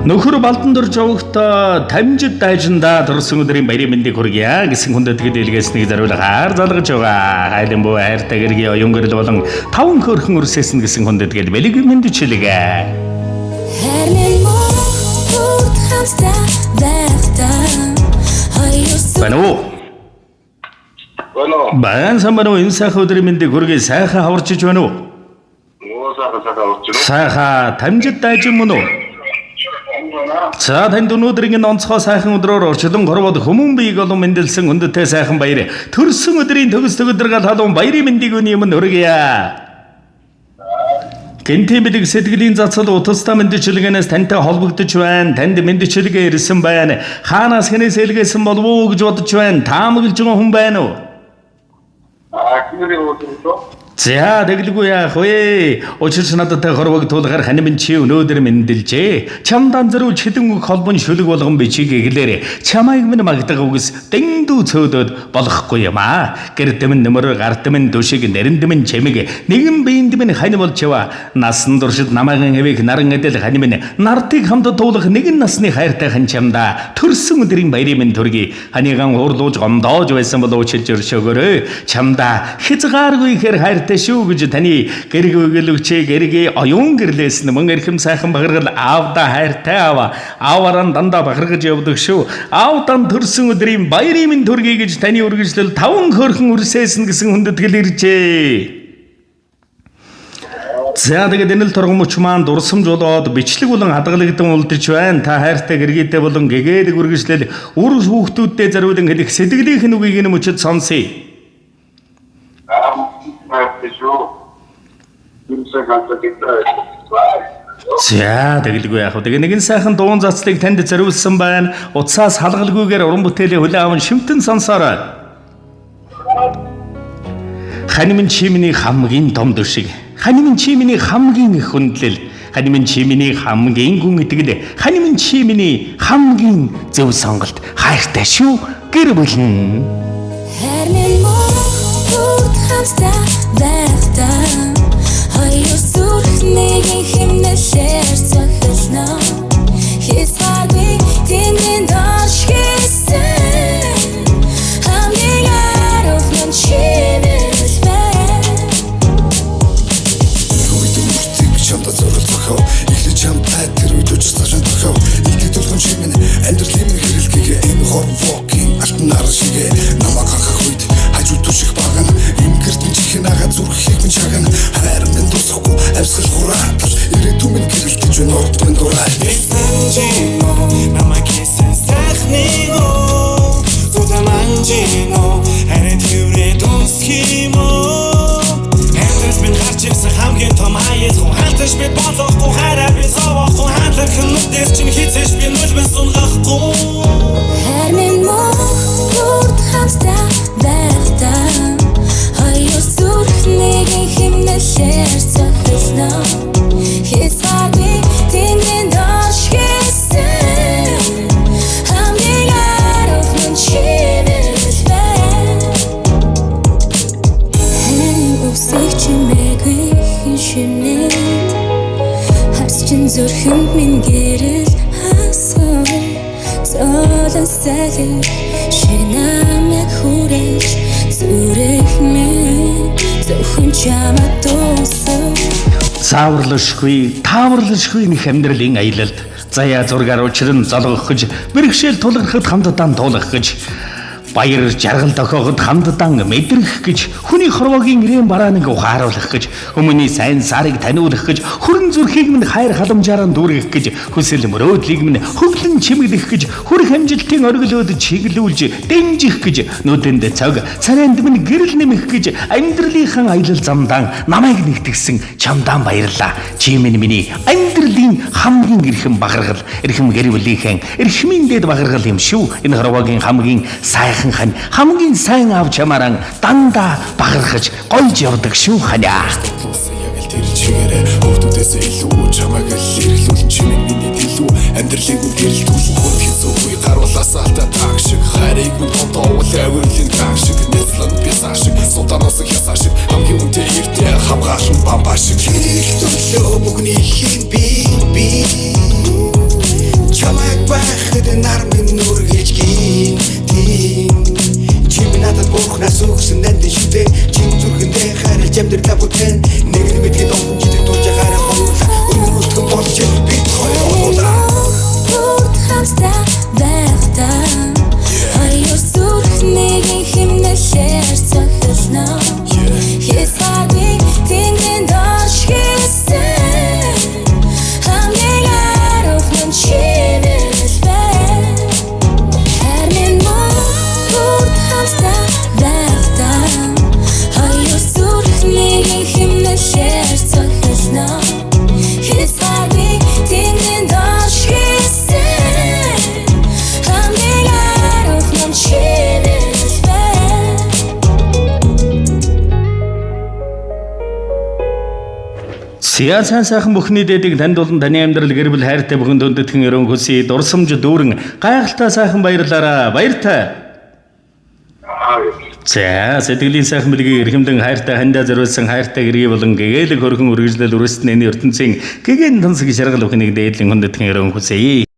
Нөхөр Балдан дор жовогт тамжид дайжиндаа төрсөн өдрийн баярын мэндийг хүргье гэсэн хүндэтгэл илгээснийг зориулгаар залгаж байгаа. Хайлан бүү хайртай гэргийн оюун гэрэл болон таван хөөрхөн үрсээсэн гэсэн хүндэтгэл бэлэг мэндчилгээ. Хайр минь мөн хамтдаа байхдаа хоёр Байна уу? Байна уу? Баян сайн байна уу? Энэ сайхан өдрийн мэндийг хүргэе. Сайхан хаварчиж байна уу? Оо сайхан сайхан авч байна. Сайхан тамжид дайжин мөн үү? Байна. За танд өнөөдрийн энэ онцгой сайхан өдрөөр орчлон хорвоод хүмүүн биеийг олон мэндэлсэн өндөтэй сайхан баяр. Төрсөн өдрийн төгс төгөдргал халуун баярын мэндийг өний өмнө хүргье. Гэнтийн бэлэг сэтгэлийн цацал утастай мэндчилгээнээс тантай холбогдож байна. Танд мэндчилгээ ирсэн байна. Хаанаас хэнээс элгээсэн болов уу гэж бодож байна. Таамаглаж байгаа хүн байна уу? Аа кинорын уулзсан. За тэгэлгүй яах вэ? Учир ч нададтай хорвог тулгаар хань минь чи өнөөдөр мэндэлжээ. Чамд анзаруулж хэдэн үг холбон шүлэг болгон бичиг эглээрэ. Чамайг минь магтах үгс дэндүү цөөдөөд болохгүй юм аа. Гэрд минь нөмөр, гарт минь дүшиг, нэрэнд минь чимэг, нэгэн биеинд минь хань болж ява. Насан туршид намайг хэвэх наран эдэл хань минь нартыг хамт туулах нэгэн насны хайртай хань чамдаа төрсөн өдрийн баярын минь төргий. Ханыгаан уурлууж гомдоож байсан бол уучлж өршөөгөөрэй. Чамдаа хязгааргүй ихээр хайртай шүү гэж таны гэрэг өгөлөгчээ гэргээ оюун гэрлээс нь мөн эрхэм сайхан бахаргал аавда хайртай аава. Аавараа дандаа бахаргаж явдаг шүү. Аавдан төрсөн өдрийн баярын минь төргий гэж таны үргэлжлэл таван хөөрхөн үрсээсэн гэсэн хүндэтгэл иржээ. За тэгээд энэ л торгомч маань дурсамж болоод бичлэг болон хадгалагдан үлдэж байна. Та хайртай гэргийтэй болон гэгээлэг үргэлжлэл үр хүүхдүүддээ зориулан хэлэх сэтгэлийнх нь үгийг нь мөчөд сонсъё. Аа хайртай шүү. Юмсаа ганцаа гэдэг. За тэгэлгүй яах вэ? Тэгээ нэгэн сайхан дуун цацлыг танд зориулсан байна. Утсаас халгалгүйгээр уран бүтээлийн хүлээн аван шимтэн сонсоорой. Хань минь чи миний хамгийн том дөшиг. Хань минь чи миний хамгийн их хүндлэл. Хань минь чи миний хамгийн гүн итгэл. Хань минь чи миний хамгийн зөв сонголт. Хайртай шүү гэр бүл нь. Хайр минь мөн хамтдаа байхдаа хоёр зүрх нэгэн химнэлээр цохилно. Хязгааргүй тэндэн доош хийсэн хамгийн аруун чи минь байна. Үед өмөртийг би чамдаа зориулцохоо. Эхлэж чамтай тэр үед учир цаашаа тохиов. Илдэг төлхөн чи минь амьдралын минь хэрэл гэгээ. Энэ хорвогийн алтан нар шигэ. Намайг хахах үед хажуу түших багна. Имгэртэн чихэн ага зүрхийг минь чагна. Хайр минь тусахгүй амьсгал хураатал. Ирээдүйн минь гэрэлтэж байна урд минь дурай. Санжино намайг хийсэн сайхныг Зүдэ манжино харин тэрвэрээ дүнсэх юм уу. Амьдрал минь гарч ирсэн хамгийн том аял хантаж би болохгүй хараа би зовохгүй хандлах нүдээс чинь хизээж би нүлмэн сунгахгүй. Хайр минь мөн хамтдаа байхдаа хоёр зүрх нэгэн химнэлээр цохилно. Хязгааргүй тэндэн доош хийсэн хамгийн аруун чи минь байна. Хайрын үгсийг чимээгүй хэн шимээ. Харс чин зүрхэнд минь гэрэл хасгав. Золон салхи шиг намайг хүрээж зүрх минь зөвхөн чамд дуусав. Зааварлашгүй, тааварлашгүй нэх амьдралын аялалд заяа зургаар учран золгох гэж, бэрхшээл тулгархад хамтдаа туулах гэж, баяр жаргал тохиоход хамтдаа мэдрэх гэж, хүний хорвоогийн ирээн барааныг ухааруулах гэж, хүмүүний сайн сарыг таниулах гэж, хүрэн зүрхийг минь хайр халамжаараа дүүргэх гэж, хүсэл мөрөөдлийг минь хөглөн чимэглэх гэж, хүрх амжилтын оргилөөд чиглүүлж дэмжих гэж, нүдэнд цаг, царайнд минь гэрэл нэмэх гэж, амьдралынхаа аялал замдаа намайг нэгтгсэн чамдаа баярлалаа. Чи минь миний амьдралын хамгийн эрхэм бахархал, эрхэм гэр бүлийнхэн эрхмийн дэд бахархал юм шүү. Энэ хорвоогийн хамгийн сайхан хань, хамгийн сайн аав чамааран дандаа бахархаж гойж явдаг шүү ханиа. Тулсан яг л тэр чигээрээ хүүхдүүдээс илүү чамайг л эрхлүүлэн чи минь миний дэлүү амьдралыг минь гэрэлтүүлэн хүнд хэцүүгүй гаруулаас алтай тааг шиг хайрыг минь томдоовол авирлын тааг шиг нэслэн би цаа шиг султаноос хясаа шиг хамгийн үнэтэй эртээ хамгаалан бамбаа шиг. Хэрэг төлөө бүгний хин би би За, сайн сайхан бүхний дээдийг танд болон таны амьдрал, гэр бүл, хайртай бүхэн дүндэтгэн өрөөн хүсье. Дурсамж дүүрэн гайхалтай сайхан баярлаараа. Баяртай. Аа. За, сэтгэлийн сайхан бэлгийг эрхэмлэн хайртай хандаа зориулсан хайртай гэргий болон гэгээлэг хөрхөн үргэлжлэл өрөөсөн энэ ертөнцийн гэгээн тансаг шаргал бүхнийг дээдлийн хүндэтгэн өрөөн хүсье.